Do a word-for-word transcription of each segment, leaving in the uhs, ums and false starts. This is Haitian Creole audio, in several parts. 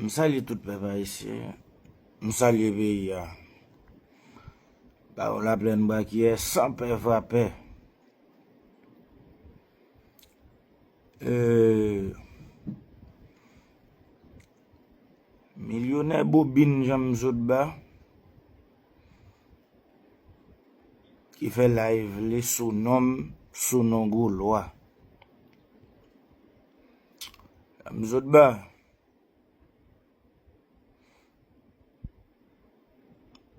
M salye tout pèp ayisyen. M salye peyi a. Bawon Laplèn Brakiyè, san pè frapè. Euh, milyonè Bobin Janm Zodba ki fè live li sou non m, sou non Gwo Lwa. Janm Zodba.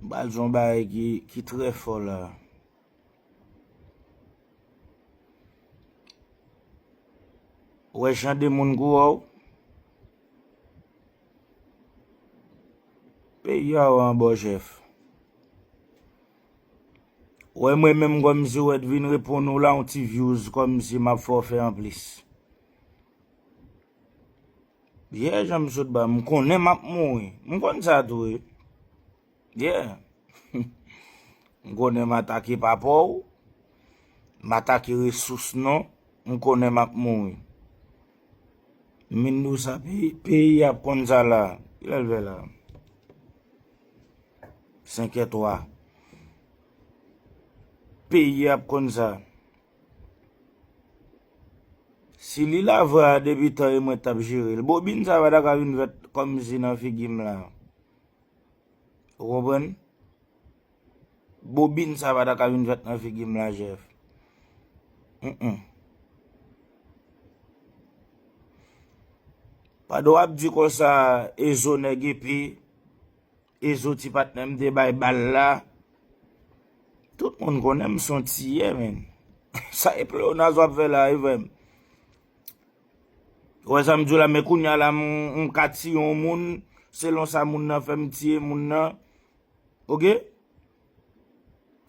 M pral di yon bagay ki, ki trè fò la. Ou wè jan de moun kou w, peyi a w anba w, Jeff. Ou wè mwen menm kòmsi w wè t vin reponn ou la yon ti views kòmsi m ap fè w fè anplis. Yeah, Janm Zodba, m konnen m ap mouri. M konn sa tou, wi. Yeah. M konnen m atake papa w, m atake resous non, m konnen m ap mouri. M vin di w sa, peyi, peyi ap konn sa la. Kilè l fè la? Senk è twa. Peyi ap konn sa. Si li la vre a depi tan e mwen t ap jere l. Bobin sa pa ta ka vin fèt kòmsi nan figi m la. Ou konprann? Bobin sa pa ta ka vin fèt nan figi m la, Jeff. Mm-mm. Pandan w ap di konsa, Ezo nèg epe, Ezo ti patnè m te bay bal la. Tout moun konnen m se yon tiyè, menn. Sa e pleyonaz w ap fè la, wi, frè m. Ou wè sa m di w la, men kounye a la, m, m ka tiye yon moun, selon sa moun nan fè m tiye moun nan. Oke?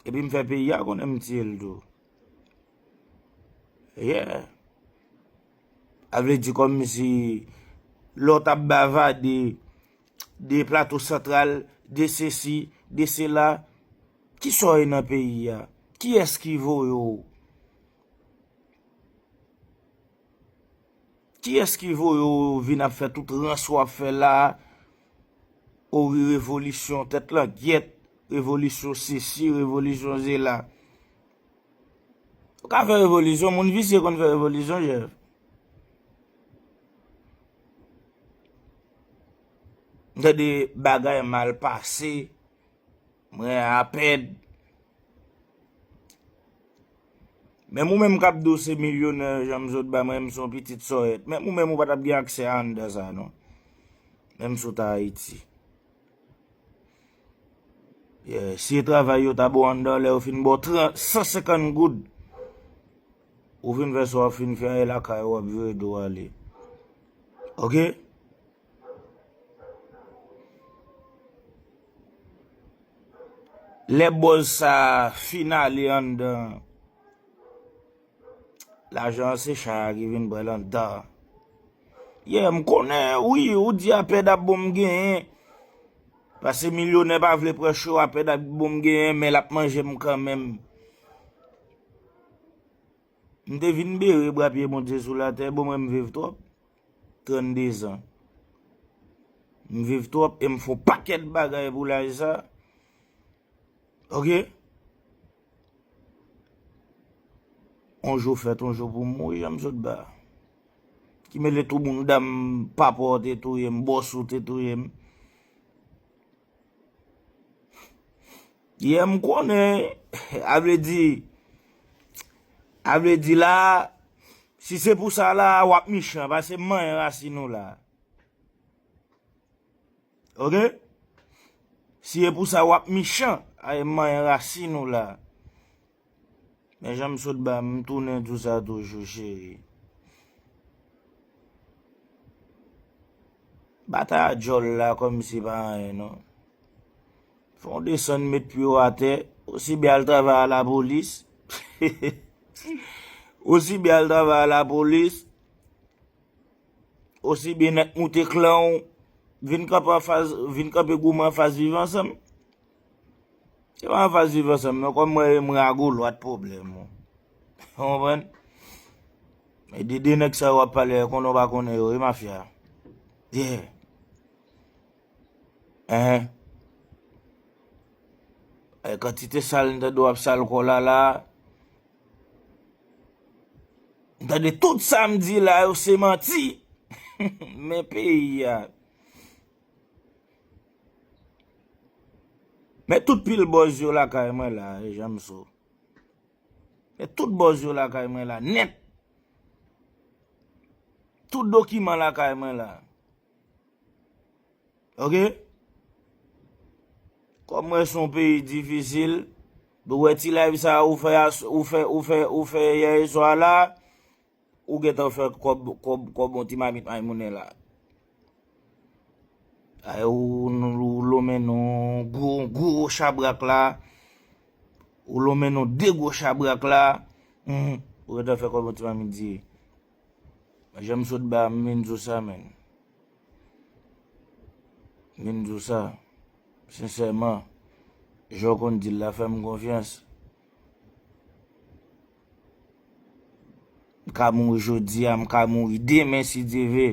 Epi m fè peyi a konnen m tiye l tou. Yeah. A vle di kòmsi lè w t ap bavade de Plato Santral, de sesi, de sela, kisa w ye nan peyi a? Kiyès ki voye w? Kiyès ki voye w vin ap fè tout rans w ap fè la a? O wi, revolisyon tèt langyèt, revolisyon sesi, revolisyon zela. Ou ka fè revolisyon, moun visye konn fè revolisyon, Jeff. M tande bagay mal pase, mwen apèd. Menm ou menm k ap di w se milyonè, Janm Zodba, mwen menm se yon pitit sòyèt. Menm ou menm ou pa t ap gen aksè a anndan sa non. Menm si w ta Ayiti. Yeah, si e travay yo ta ba w anndan, lè yo fin ba w tran-, san senkant goud, ou fin fè sa w ap fin fè, e lakay ou w ap vire do w ale. Oke? Lè bòz sa a fin ale anndan, lajan an se chay a ki vin pran l anndan. Yeah, m konnen, wi, ou di apèd ap bon m genyen. Paske milyonè pa vle pran cho, apèd ap bon m genyen, men l ap manje m kanmenm. M te vin bere bra pye Bondye sou latè, bon, mwen m viv twòp. Trannde zan. M viv twòp e m fè yon pakèt bagay pou laj sa. Oke? On jou fèt, on jou pou mouri, Janm Zodba. Ki mele tou moun dam papa w te touye m, bòs ou te touye m. Yeah, m konnen, a vle di, a vle di la, si se pou sa la, w ap mechan, paske m manyen rasin ou la. Oke? Si e pou sa w ap mechan, a e manyen rasin ou la. Men Janm Zodba, m tounen di w sa toujou, cheri. Batay a djòl la kòmsi pa anyen, non. Fò w desann, met pye w atè, osi byen al travay a lapolis. Osi byen al travay a lapolis. Osi byen nèk moute klan w, vin kanpe anfas, vin kanpe goumen anfas Viv Ansanm. Se pa anfas Viv Ansanm, non, kòm mwen, mwen a Gwo Lwa t pwoblèm ou. Ou konprann? E de, de nèg sa yo w ap pale a, konnen w pa konnen yo, wi, mafya. Yeah. Enhen. Ay, kantite sal m tande w ap sal kò la la. M tande tout sa m di la yo se manti. Men peyi a. Men tout pil bòz yo lakay mwen la, e Jamso. Men tout bòz yo lakay mwen la, nèt. Tout dokiman lakay mwen la. Oke? Kòm mwen se yon peyi difisil, ou wè ti live sa ou fè, ou fè, ou fè, ou fè yè swa la, ou gentan fè kòb, kòb, kòb yon ti mamit maymounen la. Ay, ou, ou lonmen non gwo, gwo chabrak la, ou lonmen non de gwo chabrak la, hmm, ou gentan fè kòb yon ti mamit di. Jan m sot ba, m vin di w sa, menn. M vin di w sa. Sensèman, jan w konn di l la, fè m konfyans. M ka mouri jodi a, m ka mouri demen si Dye ve.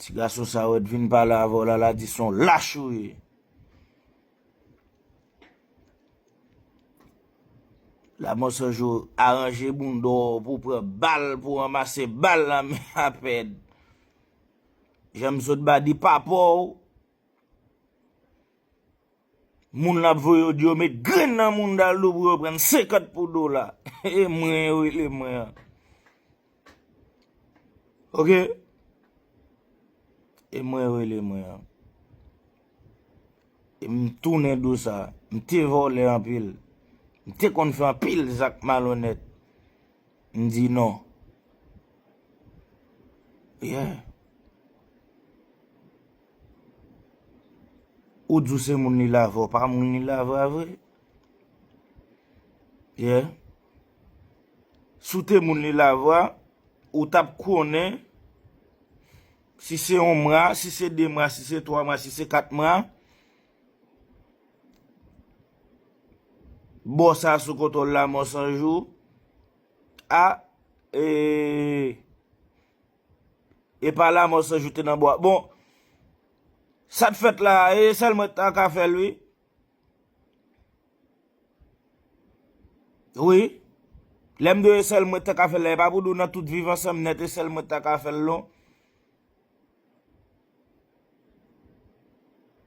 Ti gason sa w wè t vin pale avè w la, la di se yon lach ou ye. Lamò San Jou aranje bounda w pou pran bal, pou ranmase bal nan men a pèd. Jan m sot ba di papa w, moun l ap voye yo di yo met grenn nan mounda l tou pou yo pran senkant pou dola. E mwen yo rele mwen an. Oke? E mwen yo rele mwen an. E m tounen di w sa. M te vòlè anpil. M te konn fè anpil zak malonèt. M di non. Yeah. Ou di w se moun li lave, w pa moun li lave a vre. Yeah. Si w te moun li lave a, ou t ap konnen si se yon mwa, si se de mwa, si se twa mwa, si se kat mwa. Bò sa sou kontwòl Lamò San Jou. A, e, e pa Lamò San Jou te nan bò a. Bon, sa t fèt la, e sèl mwen t ta ka fè l, wi. Wi. Lè m di w e sèl mwen t ta ka fè l la, e pa pou di w nan tout viv ansanm nèt, e sèl mwen t ta ka fè l, non.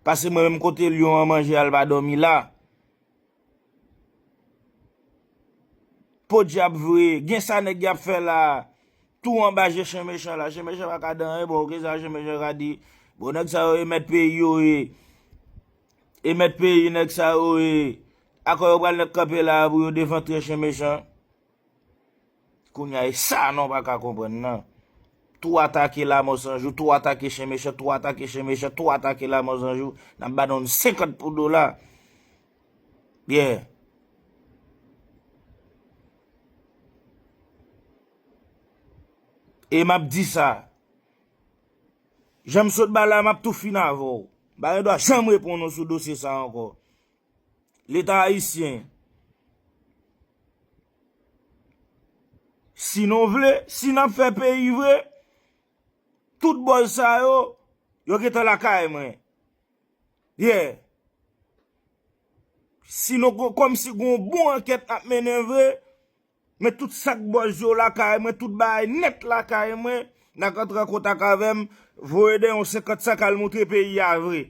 Pase mwen menm kote lyon an manje a, l pa dòmi la. Podyab vre, gen sa nèg y ap fè la. Tou anba je chen mechan la. Chen mechan pa ka di anyen, bon, oke, sa chen mechan ka di. Bon, nèg sa yo e mèt peyi yo ye. E mèt peyi nèg sa yo ye. Akò yo pral nèk kanpe la pou yo devantre chen mechan. Kounye a, e sa non pa ka konprann nan. Tou atake Lamò San Jou, tou atake chen mechan, tou atake chen mechan, tou atake Lamò San Jou. N ap ba nou senkant pou dola. Yeah. E m ap di sa. Jan m sot ba la, m ap tou fin avè w. M pa gen dwa janm reponn ou sou dosye sa ankò. Leta ayisyen, si nou vle, si n ap fè peyi vre, tout bòz sa yo, yo gentan lakay mwen. Yeah. Si nou, kòmsi gon bon ankèt ap mennen vre, men tout sak bòz yo lakay mwen, tout bagay nèt lakay mwen, n a ka rantre an kontak avè m, voye de yon senkant sak al moutre peyi a vre.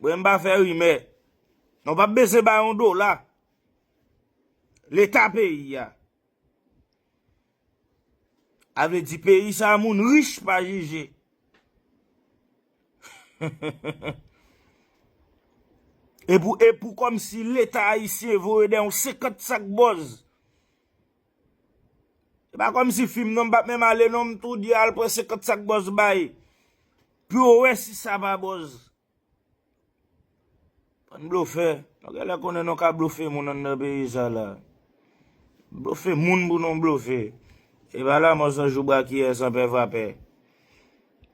Mwen m pa fè rimè. Nou p ap bezwen bay yon dola. Leta peyi a. A vle di peyi sa a moun rich pa jije. E pou, e pou kòmsi Leta ayisyen voye de yon senkant sak bòz. E pa kòmsi fim non, m p ap menm ale non, m tou di al pran senkant sak bòz bay. Pou yo wè si sa pa bòz. Bann blofè. Nou genlè konnen nou ka blofe moun anndan peyi sa la. Blofe moun pou nou blofe. E pa Lamò San Jou brakiyè san pè vapè.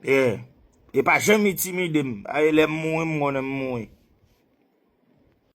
Yeah. E pa janm entimide m. Aye lè m mouri, m konnen m mouri.